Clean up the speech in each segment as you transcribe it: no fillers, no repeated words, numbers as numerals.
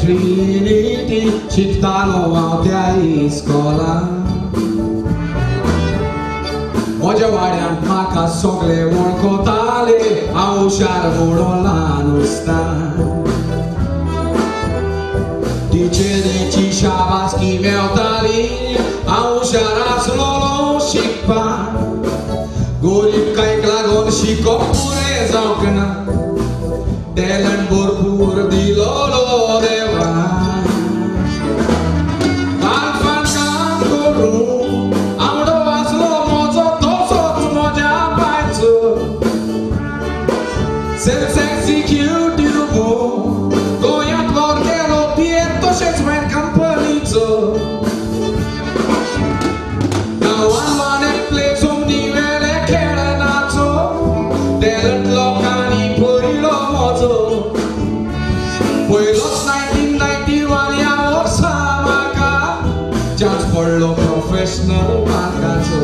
Trinity शिकतालो हांव त्या इस्कोलान. म्हज्या वाड्यांत म्हाका सगळे वळखताले, हांव हुशार म्हणून ल्हान आसतना. टिचरीची शाबासकी मेवताली, हांव हुशार आसलोलो शिकपाक. गोरीब कांयक लागून शिकोप पुरें जावंक ना, टॅलंट भरपूर दिलोलो देवान. बालपान काम करूं आवडो आसलो म्हजो तसोच म्हज्या बायचो. सेल्फ एक्झिक्युटीव गोंयांत वावर केलो पियेर तशेंच वयर कंपनीचो. गांवान एकले जमनी वेले खेळनाचो, टॅलंट लोकांनी पयलो म्हजो. पयलोच 1991 ह्या वर्सा म्हाका चान्स पडलो प्रोफेशनल पार्काचो.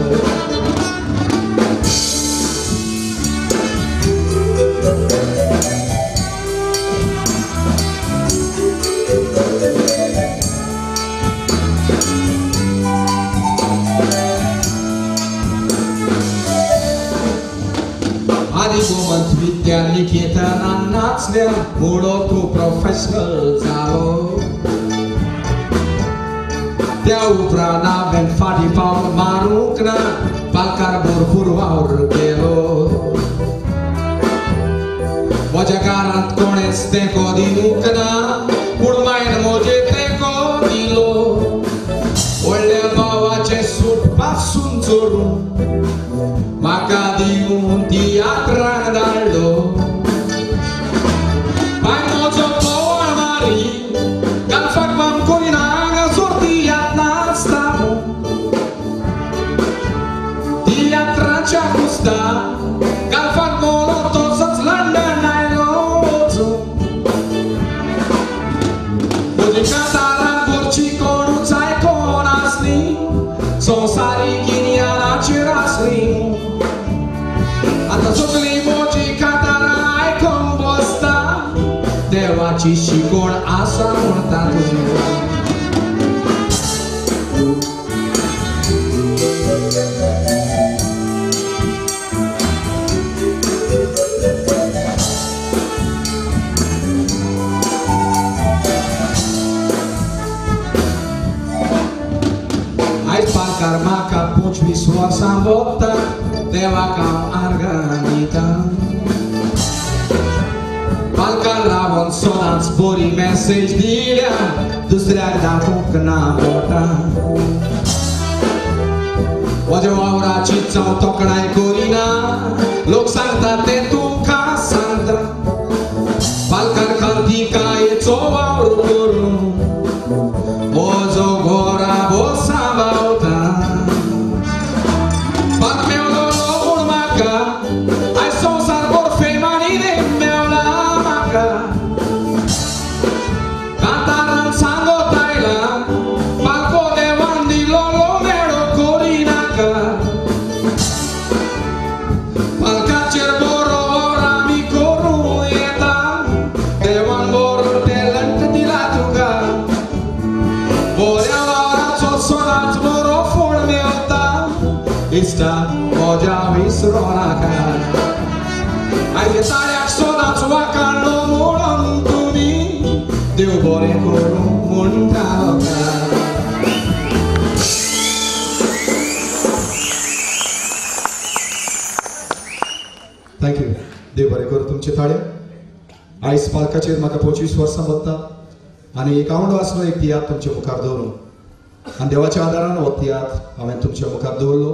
आदी गोमंत विद्या निकेतना नाचल्या म्हणून तूं प्रोफेशनल जालो. त्या उपरांत हांवें फाटीं पावल मारूंक ना, पालकार भरपूर वावर केलो. म्हज्या घरांत कोणेंच तेंको दिवंक ना, पूण मायन म्हजेर तेंको दिलो. व्हडल्या भावाचें सूट पासून चोरून म्हाका दिवन तियात्राक धाडलो. बाय म्हजो पवाळ मारी गालफाक माम करिना, हांगासर तियात्र नाचता म्हूण. तियात्राच्या कुस्ता गालफाक मोलो तसोच लंडन आयलो वचून. म्हजी कांतारां घरची कोणूच आयकोन आसली, संवसारीक गिन्यानाचेर आसली. आतां सगळीं म्हजी कांतारां आयकोंक बसता, देवाची शिकवण आसा म्हणटा तूं. आयज पालकार म्हाका 25 वर्सां भोगता, देवाक हांव आर्गां दिता. पालकार रावन सदांच बरी मॅसेज दिल्या, दुसऱ्याक दाखोवंक ना बोटां. म्हज्या वावराची हांव तोखणाय करिना, लोक सांगता तें तुमकां सांगता. पालकार खांतिकायेचो वावर करून म्हजो घोराबो सांबाळटा. पाक मेवलो म्हूण म्हाका आयज संवसारभर फेम आनी नेम मेवला म्हाका. कांतारान सांगत आयला पालको देवान दिलोलो मेळो करिनाका. पालकाचेर बरो वावर आमी करूं येता, देवान बरो टॅलंट दिला तुका. बऱ्या वावराचो सदांच बरो फळ मेवता, इश्टा म्हज्या विसरो नाका. आयज ताळ्याक सदांच वाकाडलो म्हणून तुमी देव बरें करूं म्हणटा लोकांक. Thank you. देव बरें करूं तुमचे ताळे. आयज पालकाचेर म्हाका 25 वर्सां भोगता आनी एक आवडो आसलो एक तियात्र तुमच्या मुखार दवरून, आनी देवाच्या आदारान हो तियात्र हांवें तुमच्या मुखार दवरलो.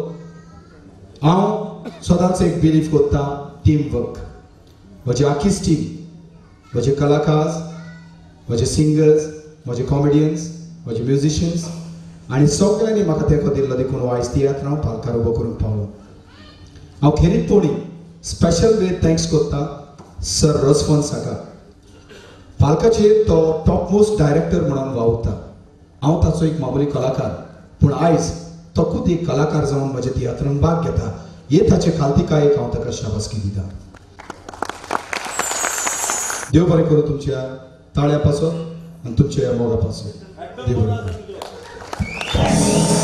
हांव सदांच एक बिलीव करता टीम वर्क. म्हजी आखीच टीम, म्हजे कलाकार, म्हजे सिंगर्स, म्हजे कॉमेडियन्स, म्हजे म्युजिशियन्स आनी सगळ्यांनी म्हाका तेंको दिल्लो देखून हो आयज तियात्र हांव पालकार उबो करूंक पावलो. हांव खेरीतपणी स्पेशल वे thanks करता सर रोजफोन्स हाका. पालकाचेर तो टॉप मोस्ट डायरेक्टर म्हणून वावुरता. हांव ताचो एक मामूली कलाकार, पूण आयज तो खूद एक कलाकार जावन म्हज्या तियात्रान भाग घेता. हे ताचे खालतिकायेक हांव ताका शाबासकी दिता. देव बरें करूं तुमच्या ताळ्या पासत. आनी तुमच्या ह्या मोगा पासून. देव बरें करूं.